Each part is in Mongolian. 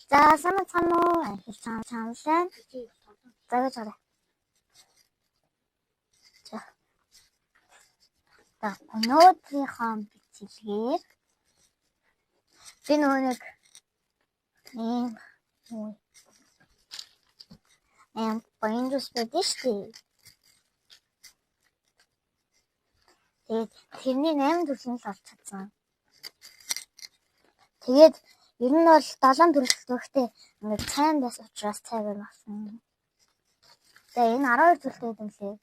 За сайн байна уу? Анхил цаан цаанлаа. За гэж хараа. За. За өнөөдрийнхөө бичлэгээр би нөгөө нэг ийм ийм баян жус байдаг шүү дээ. Тэгээд тэрний 8 төрлийн л олж чадсан. Тэгээд ер нь бол 7 төрөл төгтэй ингээд цайн бас учраас цайгаар авсан. Тэгээ энэ 12 төрөлтэй юм лээ.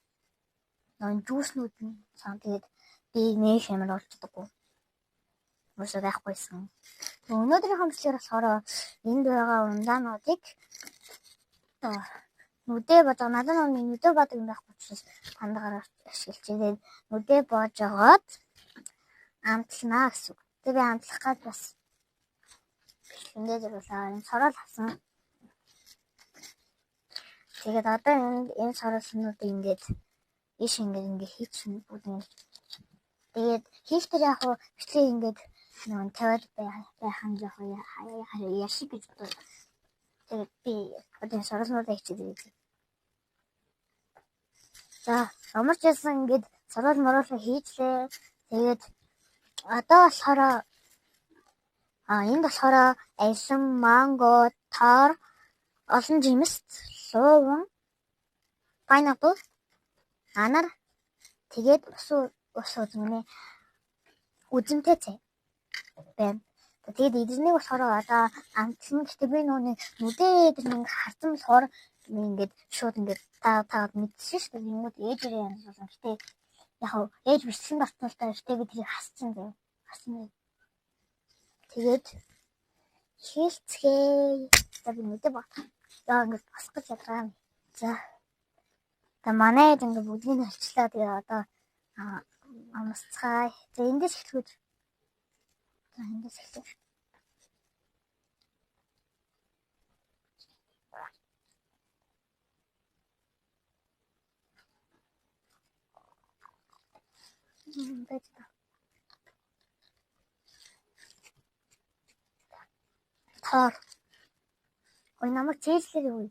Нөгөө жүүснүүд нь цаан тэгээд би нэх амар олж чаддаггүй. Уусаа байхгүйсэн. Өнөөдрийнхөө бичлэгээр болохоор энд байгаа ундаануудыг нүдэ бодоо надад нэг нүдэ бодог юм байхгүй учраас пандагаар ашиглаж тэгээд нүдэ боож агаад амтлнаа гэсэн үг. Тэгээ би амтлах гад бас бичлэгэндээ зориулаа. Энэ сорол авсан. Тэгээд одоо энэ соролнуудыг ингээд ийш ингээд хийчихнэ бүгд ингээд. Тэгээд хийхдээ яг хуу бичлэг ингээд нөгөө тавиад байх нь яг яшиг гэж бодод. Тэгээд би одоо энэ соролнуудаа хийчихээд ирээ. За ямар ч байсан ингээд сорол моролоо хийжлээ. Тэгээд одоо болохоор энд болохоор алим, манго, тор, олон жимс, лууван, pineapple, анар, тэгээд ус үзмэнэ үзэмтэй цай байна. Тэгээд эднийг болохоор одоо амтлан гэхдээ би нөгөө нүдээ эдгээр нэг харсан болохоор би ингээд шууд ингээд таагаад мэдсэн шүү дээ. Юмуд ээжээрээ янзлуулсан. Гэтэ яг хав ээж бичлэн орсон л та гэтэ би тэрийг хассан заяа. Хассан. Тэгээд хэлцгээе. За би нүдээ багтах. Яа ингээд босох гэж ядраа. За. За манай ээж ингээд бүгдийг нь олчлаа. Тэгээ одоо амсцгаая. За эндээс эхлэх үү? За эндээс эхлэв. Байж та. Тоор. Ой намайг цээжлэр юу?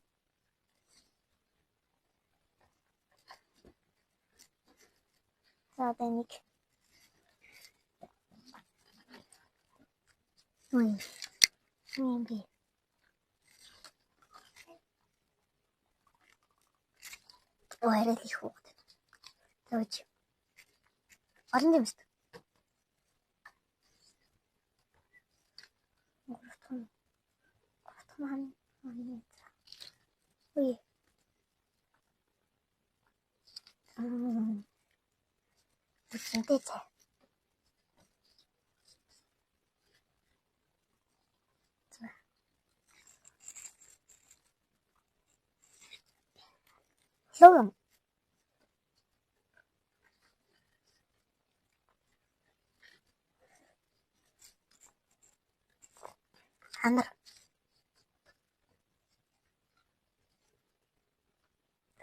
За одоо нэг. Ой. Юм бэ? Ой арай л их хүүхэд. За үгүй. Олон юм шүү. Гурван маань. Ой. Үзэнтэй цай. За. Лууван. Анар.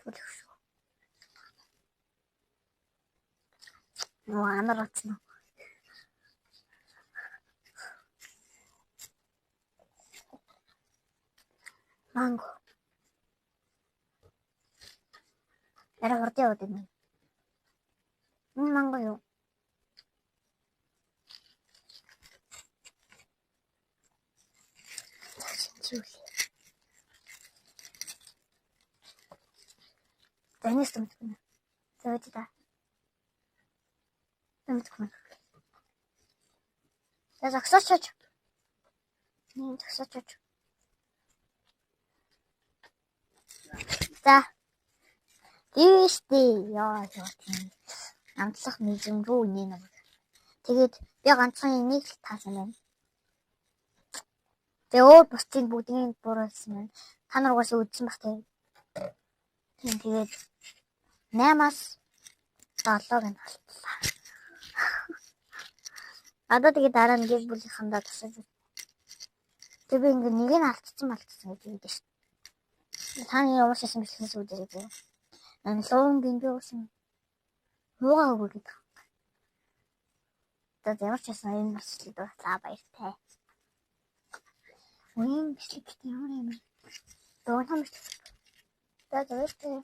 Түлх шүү. Нөгөө анар утсан уу? Манго. Арай хурдан яваад байна. Энэ манго юу? За шинжүүлээ. За энэс мэдгүй. За үгүй та. Мэдгүй. За зогсооч. Нэг зогсооч. За. Тийштэй. Яа яа тийм. Амтлах мэдрэмжүү нэ нэг. Тэгээд би ганцхан энийг л таасан байна. Тэгээ өөр бусдыг бүгднийг буруулсан байна. Та нар угаасаа үзсэн бах тийм. Тийм тэгээд 8-аас 7-ыг нь болтлаа. Одоо тэгээд дараа нь гэр бүлийнхэндээ тусаж. Тэг би ингээ нэг нь алдсан гэж хэлдэг шүү дээ. Та нэг ямар ч юм бичлэгээс үзэрэй зөө. Энэ луунгийн би уусан муугаа өгөө гэдэг. За ямар ч байсан энэ бичлэг дуслаа баяртай. Үеийн бичлэг гэдэг ямар юм бэ? Богино бичлэг. За, баяртай.